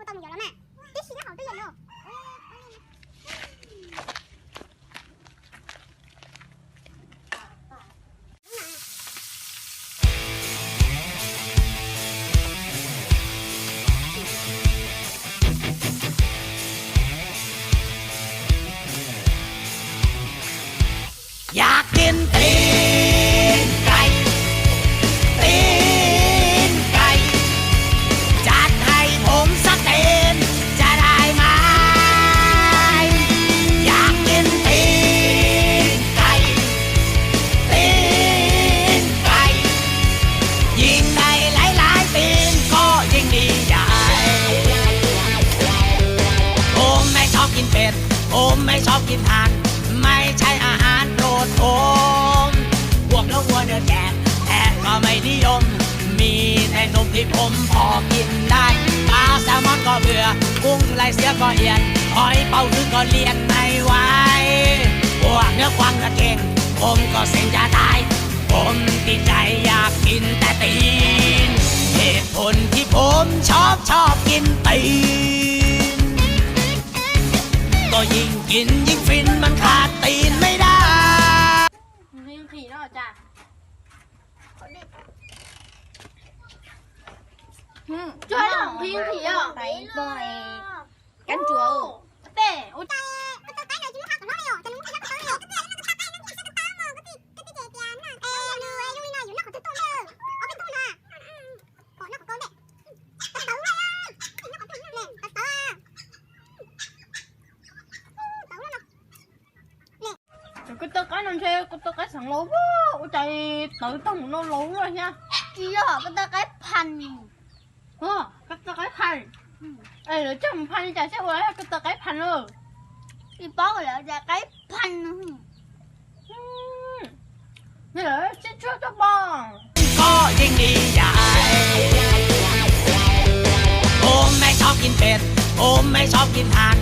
kuv tau mus yuav los mas. Tib si nyob hauv twb yeej no. อยากกินตีนไก่ ตีนไก่ จัดให้ผมสักตีน จะได้ไหม อยากกินตีนไก่ ตีนไก่ ยิ่งได้หลายๆตีนก็ยิ่งดีใหญ่ ผมไม่ชอบกินเป็ด ผมไม่ชอบกินห่าน ไม่ใช่อาหารโปรดผม พวกเนื้อวัวเนื้อแกะ แพะก็ไม่นิยม มีแต่นมที่ผมพอกินได้ ปลาแซลมอนก็เบื่อ กุ้งลายเสือก็เอียน หอยเป๋าฮื้อก็เลียนไม่ไหว พวกเนื้อควางเนื้อเก้ง ผมก็เซ็งจะตาย ผมติดใจอยากกินแต่ตีน เหตุผลที่ผมชอบชอบกินตีน ก็ยิ่งกินยิ่งฟิน มันขาดตีนไม่ได้ Phim khỉ no chà. Hm, cua no phim khỉ à? Cánh chuột. Tè, ua. Kuv taw qaib no ntshe kuv taw qaib xeem laus, ua cas tawv tag mus no laus lawm thiab. Tsis yog, kuv taw qaib Phaj. Kuv taw qaib Phaj. Es lawv coj mus phaj li cas thiaj ua kuv taw qaib Phaj na? Tsis paub, lawv tias qaib Phaj no. Lawv sib tshuab tuaj pom. ก็ยิ่งดีใหญ่ ผมไม่ชอบกินเป็ด ผมไม่ชอบกินห่าน